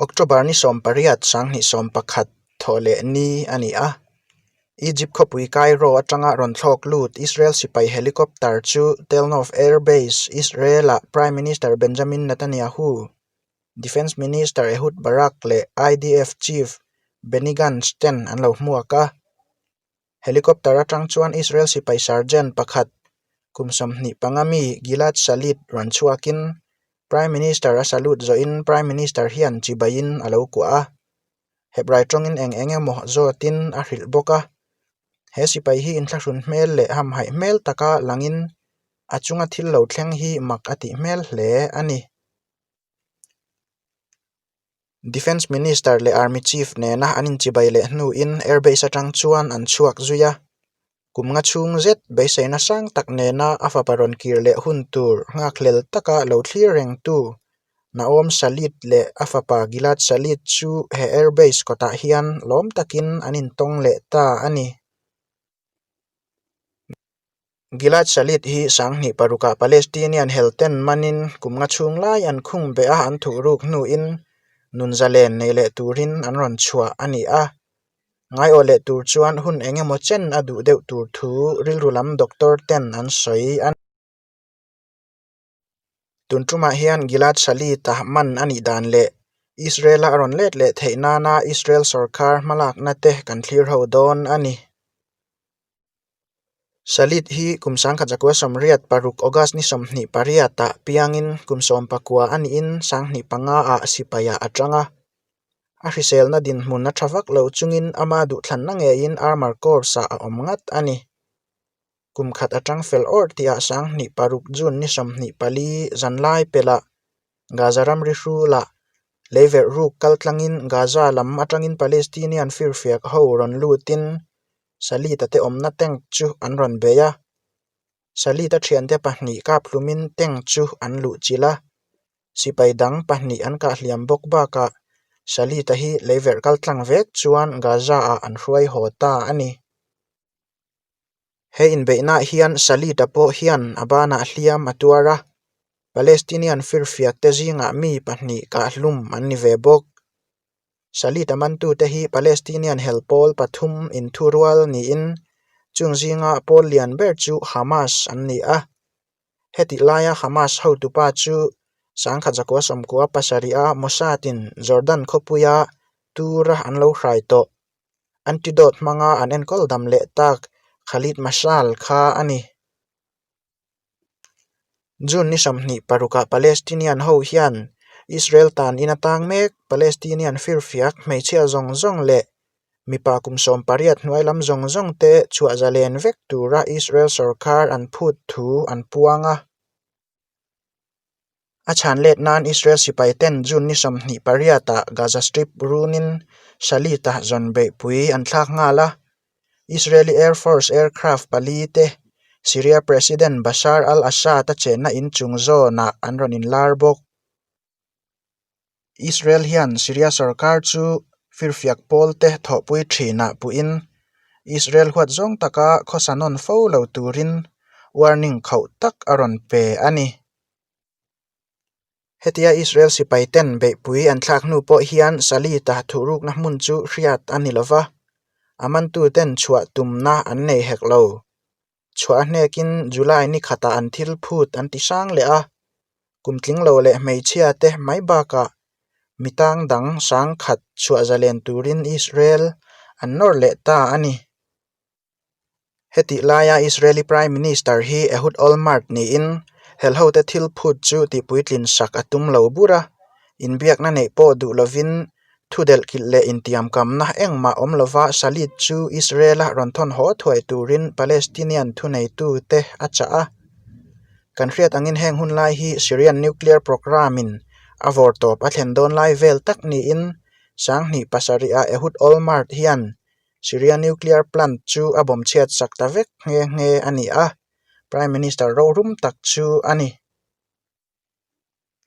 October ni 18 2011 thawhleh ni a ni a. Egypt khawpui Cairo atanga rawn thlawk lut Israel sipai helicopter chu Tel Nof Air Base, Israel-ah Prime Minister Benjamin Netanyahu, Defence Minister Ehud Barak leh IDF Chief Benny Gantz ten an lo hmuak a. Helicopter atang chuan Israel sipai sergeant pakhat kum 25 mi Gilad Shalit rawn chhuakin Prime Minister a salute zawhin Prime Minister hian chibaiin a lo kuah a. Hebrai tawngin eng eng emaw zawtin a hrilh bawk a. He sipai hi inthlahrun hmel leh hamhaih hmel taka langin a chunga thil lo thleng hi mak a tih hmel hle a ni. Defence Minister leh Army Chief nena an inchibai leh hnuin airbase atang chuan an chhuak zui a. Kum nga chhung zet beiseina sang tak nena a fapa rawn kir leh hun tur nghakhlel taka lo thlir rengtu Naom Shalit leh a fapa Gilad Shalit chu he airbase kawtah hian lawm takin an intawng leh ta a ni. Gilad Shalit hi 2006 ah Palestinian helten manin kum nga chhung lai an khung beh a an thuhruk hnuin nun zalen nei leh turin an rawn chhuah a ni a. Ngaiawh leh tur chuan hun eng emaw chen a duh deuh tur thu rilru lam doctor ten an sawi a ni. Tun tumah hian Gilad Shalit-a man a nih dan leh Israel-a a rawn let leh theih nana Israel sorkar hmalakna te kan thlir ho dawn a ni. Shalit hi kum 1986 August ni 28 ah piangin kum 19 a niin 2005 ah sipaiah a tang a. A hriselna dinhmun a tha vak lo chungin ama duhthlanna ngeiin Armour Corps-ah a awm ngat a ni. Kum khat atang fel awrh tihah 2006 June ni 24 zanlai pelhah Gaza ramri hrulah leiverh ruk kal tlangin Gaza lam atangin Palestinian firfiak ho rawn lutin Shalit-a te awmna tank chu an rawn bei a. Shalit-a thiante pahnih kap hlumin tank chu an luh chilh a. Sipai dang pahnih an kah hliam bawk bakah Shalit-a hi leiverh kal tlang vek chuan Gaza-ah an hruai haw ta a ni. He inbeihnaah hian Shalit-a pawh hian a banah hliam a tuar a, Palestinian firfiak te zingah mi pahnih kahhlum an ni ve bawk. Shalit-a mantute hi Palestinian hel pawl pathum inthurual niin chung zinga pawl lian ber chu Hamas an ni a. Hetih laia Hamas hotupa chu 1997 a Mossad-in Jordan khawpuia tura an lo hrai tawh. Antidote hmanga an enkawl dam leh tak Khalid Mashal kha a ni. June ni 26 ah Palestinian ho hian Israel tan in atang mek Palestinian firfiak hmeichhia zawng zawng leh mipa kum 18 hnuai lam zawng zawng te chhuah zalen vek tura Israel sorkar an phut thu an puang a. A chhan let nan Israel sipai ten June ni 28 ah Gaza Strip runin Shalit-a zawn beihpui an thlak nghal a. Israeli Air Force aircraft pali te Syria President Bashar al-Assad-a chenna inchung zawnah an rawn inlar bawk. Israel hian Syria sorkar chu firfiak pawl te thawhpui thinah puhin Israel huat zawng taka khawsa nawn fo lo turin warning khauh tak a rawn pe a ni. Hetia Israel sipai ten beihpui an thlak hnu pawh hian Shalit-a thuhrukna hmun chu hriat a ni lova, a mantu ten chhuah tumna an nei hek lo. Chhuah a hnekin July ni khatah an thil phut an ti hrang leh a, kum tling lo leh hmeichhia te mai bakah mi tang dang hrang khat chhuah zalen turin Israel an nawr leh ta a ni. Hetih laia Israeli Prime Minister hi Ehud Olmert niin helhote thil phut chu tihpuitlin sak a tum lo bur a, inbiakna neih pawh duh lovin Thudelh kilh leh intiamkamna engmah awm lova Shalit chu Israel-a rawn thawn haw thuai turin Palestinian thuneitute a chah a. Kan hriat angin heng hun lai hi Syrian nuclear programme-in a vawr tawp a thlen dawn lai vel tak niin 2007 ah Ehud Olmert hian Syria nuclear plant chu a bawm chhiat sak ta vek nghe nghe a ni a, Prime Minister rorum tak chu a ni.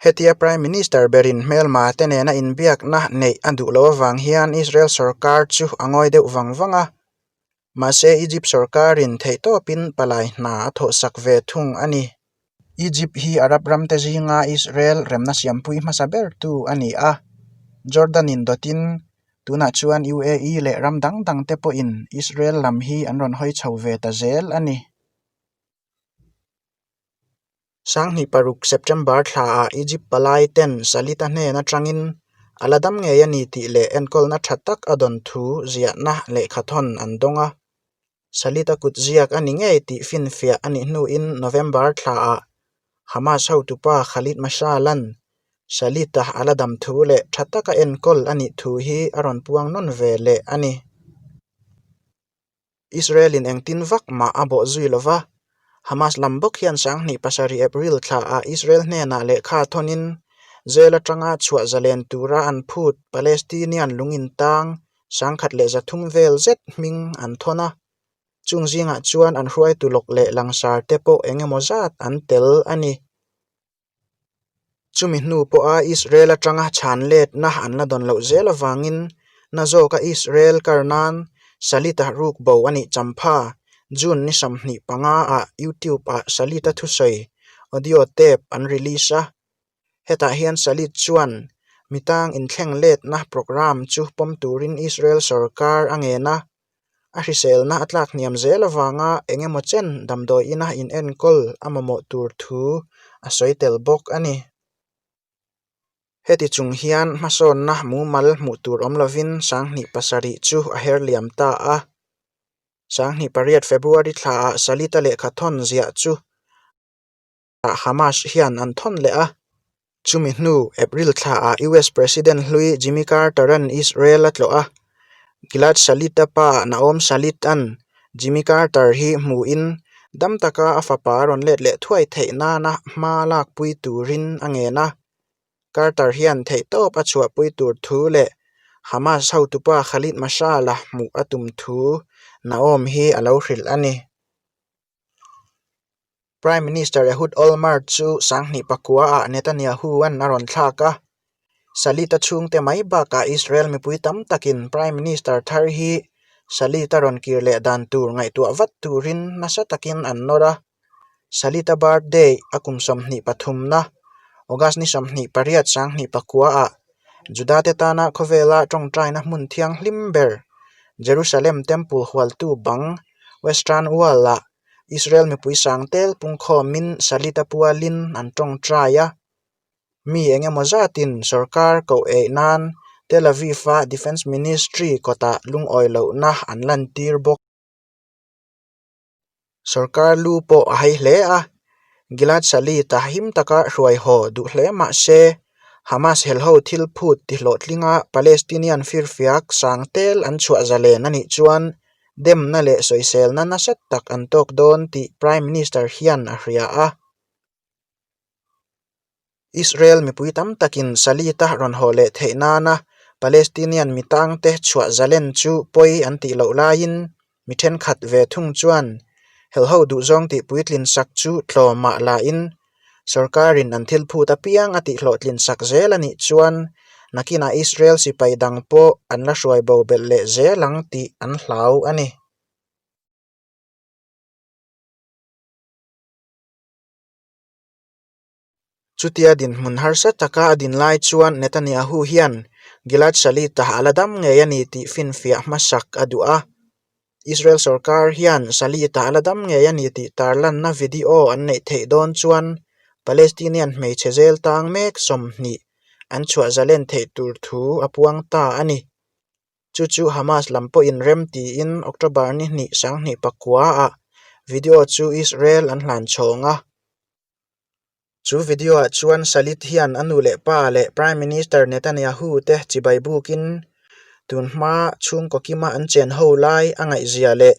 Hetia Prime Minister berin hmelma te nena inbiakna neih a duh loh avang hian Israel sorkar chu a ngawi deuh vang vang a. Mahse Egypt sorkarin theihtawpin palai hna a thawhsak ve thung a ni. Egypt hi Arab ramte zinga Israel remna siampui hmasa bertu a ni a. Jordan-in dawtin tunah chuan UAE leh ram dang dangte pawhin Israel lam hi an rawn hawi chho ve ta zel a ni. Sanghnih paruk September thlaah Egypt palai ten Shalita hnen atangin a la dam ngei a ni tih leh enkawlna tha tak a dawn thu ziahna lehkhathawn an dawng a. Shalita kut ziak a ni ngei tih finfiah a nih hnuin November thlaah Hamas hotupa Khalid Mashal-a'n Shalita a la dam thu leh tha taka enkawl a nih thu hi a rawn puang nawn ve leh a ni. Israel-in engtin vak mah a bawh zui lo va, Hamas lam bawk hian sanghnih pasarih April thlaah Israel hnenah lehkha thawnin jail atanga chhuah zalen tura an phut Palestinian lung intang sangkhat leh zathum vel zet hming an thawn a, chung zingah chuan an hruaitu lawk leh langsar te pawh eng emaw zat an tel a ni. Chumi hnu pawha Israel atanga chhan letna an la dawn loh zel avangin na zawka Israel kar nan Shalita ruk bo a nih champha June ni 25 ah YouTube ah Shalita thusawi audio tape an release a. Hetah hian Shalit chuan mitang inthleng letna programme chu pawm turin Israel sorkar a ngen a. A hriselna a tlak hniam zel avanga eng emaw chen damdawi ina inenkawl a mamawh tur thu a sawi tel bawk a ni. Heti chung hian hmasawnna mumal hmuh tur awm lovin sanghnih pasarih chu a her liam ta a. Sanghnih pariat February thlaah Shalita lehkhathawn ziah chu ah Hamas hian an thawn leh a. Chumi hnu April thlaah US President hlui Jimmy Carter-a'n Israel a tlawh a. Gilad Shalit-a pa Naom Shalit-a'n Jimmy Carter hi hmuhin dam taka a fapa a rawn let leh thuai theih nana hma lakpui turin a ngen a. Carter hian theihtawp a chhuahpui tur thu leh Hamas hotupa Khalid Mashal-a hmuh a tum thu Naom hi a lo hrilh a ni. Prime Minister Ehud Olmert chu sanghnih pakua ah Netanyahu-a'n a rawn thlak a. Shalit-a chhungte mai bakah Israel mipui tam takin Prime Minister thar hi Shalit-a rawn kir leh dan tur ngaihtuah vat turin nasa takin an nawr a. Shalit-a birthday a kum 23na, August ni 28 sanghnih pakua ah Juda-te tana khawvela tawngtaina hmun thianghlim ber Jerusalem Temple hualtu bang Western Wall-ah Israel mipui sang tel pungkhawmin Shalita pualin an tawngtai a. Mi eng emaw zatin sorkar koh eih nan Tel Aviv-a Defence Ministry kawtah lungawi lohna an lantir bawk. Sorkar lu pawh a hai hle a, Gilad Shalit-a him taka hruai haw duh hle mah se, Hamas helho thil phut tihlawhtlinga Palestinian firfiak sang tel an chhuah zalen a nih chuan demna leh sawiselna nasa tak an tawk dawn tih Prime Minister hian a hria a. Israel mipui tam takin Shalit-a rawn haw leh theih nana Palestinian mi tangte chhuah zalen chu pawi an tih loh laiin mi thenkhat ve thung chuan helho duhzawng tih puitlin sak chu tlawmah lain sorkarin an thil phut apiang a tihhlawhtlin sak zel a nih chuan nakinah Israel sipai dang pawh an la hruai bo belh leh zel ang tih an hlau a ni. Chutia dinhmun harsa taka a din lai chuan Netanyahu hian Gilad Shalit-a a la dam ngei a ni tih finfiah hmasak a duh a. Israel sorkar hian Shalit-a a la dam ngei a ni tih tarlanna video an neih theih dawn chuan Palestinian hmeichhe zel tang mek 20 an chhuah zalen theih tur thu a puang ta a ni. Chu chu Hamas lam pawhin rem tiin October ni hnih sanghnih pakua ah video chu Israel an hlan chhawng a. Chu video ah chuan Shalit hian a nu leh pa leh Prime Minister Netanyahu te chibai bukin tun hma chhungkaw kima an chen ho lai a ngaihzia leh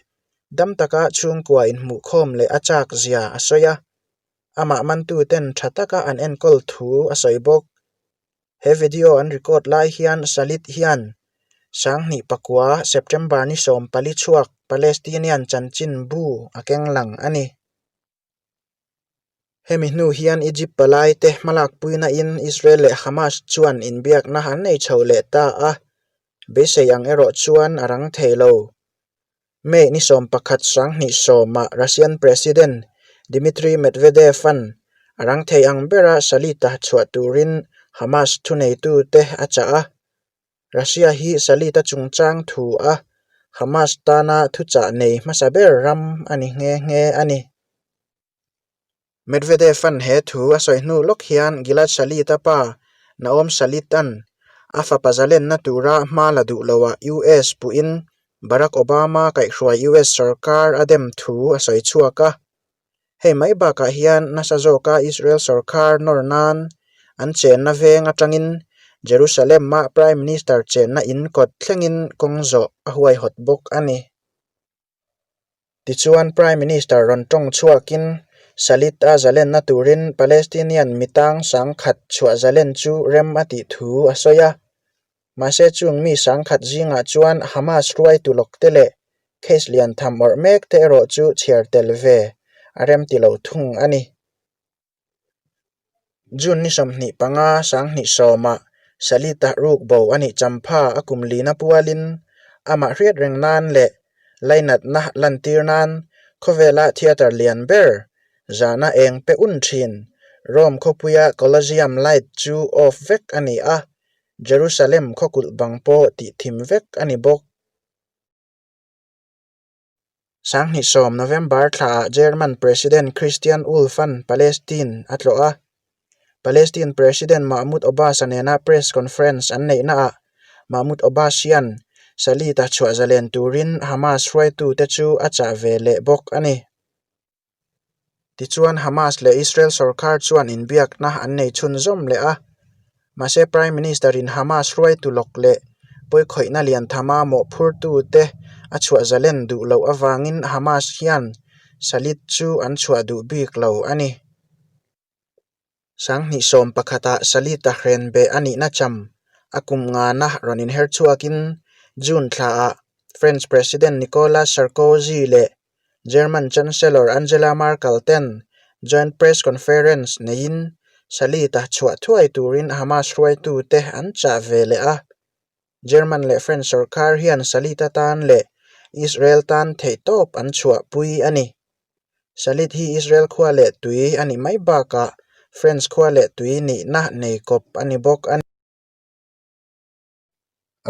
dam taka chhungkua inhmuhkhawm leh a chak zia a sawi a. Amah mantu ten tha taka an enkawl thu a sawi bawk. He video an record lai hian Shalit hian sanghnih pakua September ni 14 chhuak Palestinian chanchin bu a keng lang a ni. Hemi hnu hian Egypt palaite hmalakpuina in Israel leh Hamas chuan inbiakna an nei chho leh ta a, beisei ang erawh chuan a rang thei lo. May ni 11 sanghnih sawmah Russian President Dmitry Medvedev-a'n a rang thei ang bera Shalit-a chhuah turin Hamas thuneitute a chah a. Russia hi Shalit-a chungchang thu a Hamas tana thuchah nei hmasa ber ram a ni nghe nghe a ni. Medvedev-a'n he thu a sawi hnu lawk hian Gilad Shalit-a pa Naom Shalit-a'n a fapa zalenna tura hma la duh loah US puhin Barack Obama kaihhruai US sorkar a dem thu a sawi chhuak a. Hei mai bakah hian nasa zawka Israel sorkar nawr nan an chenna veng atangin Jerusalem-a Prime Minister chenna in kawt thlengin kawng zawh a huaihawt bawk a ni. Tichuan Prime Minister rawn tawng chhuakin Shalit-a zalenna turin Palestinian mitang sangkhat chhuah zalen chu rem a tih thu a sawi a. Mahse chung mi sangkhat zingah chuan Hamas hruaitu lawkte leh case lian tham awrh mek te erawh chu chhiar tel ve a rem ti lo thung a ni. June ni 25 2010-ah Shalit-a ruk bo a nih champha a kum lina pualin amah hriat reng nan leh lainatna lantir nan khawvela theatre lian ber zana eng pe un thin Rome khawpuia Colosseum light chu off vek a ni a, Jerusalem khawkulh bang pawh tih thim vek a ni bawk. 2010 November thlaah German President Christian Wulff-a'n Palestine a tlawh a. Palestine President Mahmoud Abbas-a nena press conference an neihnaah Mahmoud Abbas hian Shalit-a chhuah zalen turin Hamas hruaitute chu a chah ve leh bawk a ni. Tichuan Hamas leh Israel sorkar chuan inbiakna an nei chhunzawm leh a, mahse Prime Minister-in Hamas hruaitu lawk leh pawikhawihna lian thama mawhphurtute a chhuah zalen duh loh avangin Hamas hian Shalit chu an chhuah duh bik lo a ni. 2011-ah Shalit-a hrenbeh a nihna cham a kum ngana rawn inher chhuakin June thlaah French President Nicolas Sarkozy leh German Chancellor Angela Merkel ten joint press conference neiin Shalit-a chhuah thuai turin Hamas hruaitute an chah ve leh a. German leh French sorkar hian Shalit-a tan leh Israel tan theihtawp an chhuahpui a ni. Shalit hi Israel khua leh tui a nih mai bakah French khua leh tui nihna nei kawp a ni bawk a ni.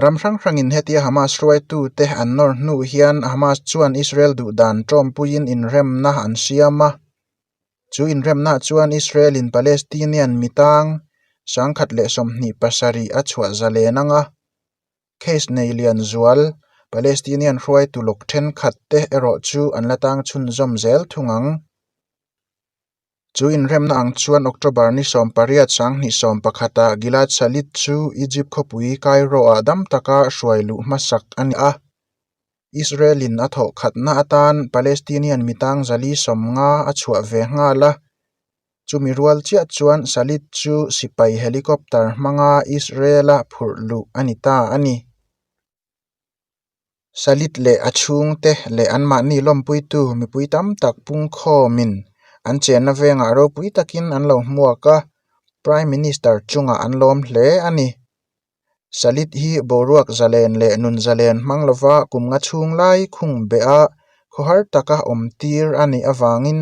Ram hrang hrangin hetia Hamas hruaitute an nawr hnu hian Hamas chuan Israel duhdan tawmpuiin inremna an siam a. Chu inremna chuan Israel-in Palestinian mitang 127 a chhuah zalen ang a. Case nei lian zual Palestinian hruaitu lawk thenkhat te erawh chu an la tang chhunzawm zel thung ang. Chu inremna ang chuan October ni 18 2011 ah Gilad Shalit chu Egypt khawpui Cairo-ah dam taka hruai luh hmasak a ni a. Israel-in a thawh khatna atan Palestinian mitang 450 a chhuah ve nghal a. Chumi rual chiah chuan Shalit chu sipai helicopter hmanga Israel-a phurh luh a ni ta a ni. Shalit leh a chhungte leh anmahni lawmpuitu mipui tam tak pungkhawmin an chenna vengah ropui takin an lo hmuak a, Prime Minister chungah an lawm hle a ni. Shalit hi boruak zalen leh nun zalen hmang lova kum nga chhung lai khung beh a khawhar taka awm tir a nih avangin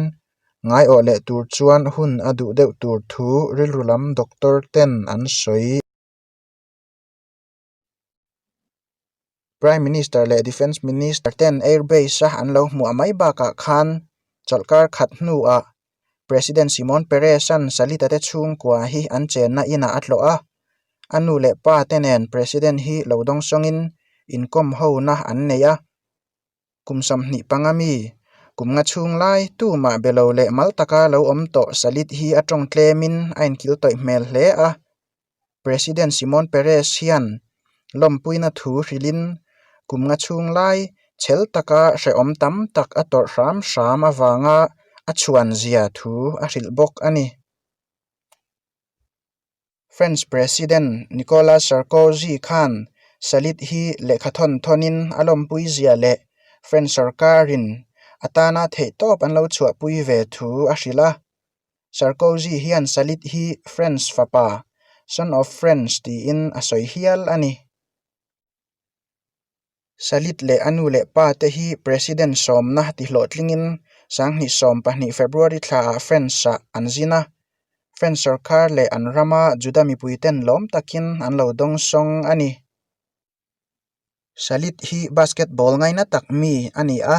ngaiawh leh tur chuan hun a duh deuh tur thu rilru lam doctor ten an sawi. Prime Minister leh Defence Minister ten Air Base a an lo hmuah mai bakah khan chawlhkar khat hnuah President Shimon Peres-a'n Shalit-a te chhungkua hi an chenna inah a tlawh a, a nu leh pa te nen President hi lo dawngsawngin inkawm hona an nei a. Kum 25 mi, kum nga chhung lai tumah be lo leh mal taka lo awm tawh Shalit hi a tawng tlemin a inkil tawih hmel hle a. President Shimon Peres hian lawmpuina thu hrilhin kum nga chhung lai chhel taka hrehawm tam tak a tawrh hram hram avanga a chhuan zia thu a hrilh bawk a ni. French President Nicolas Sarkozy khan Shalit hi lehkha thawn thawnin a lawmpui zia leh French sorkarin a tana theihtawp an lo chhuahpui ve thu a hrilh a. Sarkozy hian Shalit hi French fapa, son of French tiin a sawi hial a ni. Shalit leh a nu leh pa te hi President sawmna ti hlawhtlingin 2012 February thlaah French-ah an zin a, French sorkar leh an rama Juda mipuiten lawm takin an lo dawngsawng a ni. Shalit hi basketball ngaina tak mi a ni a,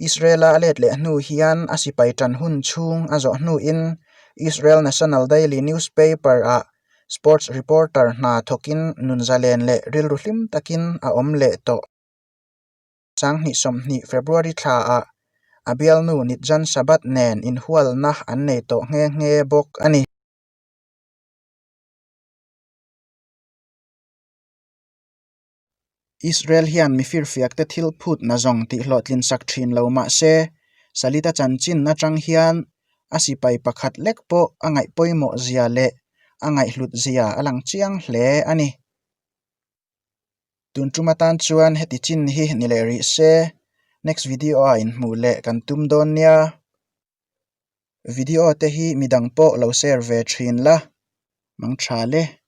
Israel-a a let leh hnu hian a sipai tan hun chhung a zawh hnuin Israel National Daily newspaper-ah sports reporter hna thawkin nun zalen leh rilru hlim takin a awm leh tawh. 2020 February thlaah a bialnu Nitjan Shabat nen inhualna an nei tawh nghe nghe bawk a ni. Israel hian mi firfiakte thil phutna zawng tih hlawhtlin sak thin lo mah se, Salita chanchin atang hian a sipai pakhat lek pawh a ngaih pawimawh zia leh a ngaihhlut zia a lang chiang hle a ni. Tun tum atan chuan heti chin hi ni leh rih se, next video ah inhmuh leh kan tum dawn nia. Video te hi midang pawh lo share ve thin la, mang tha le.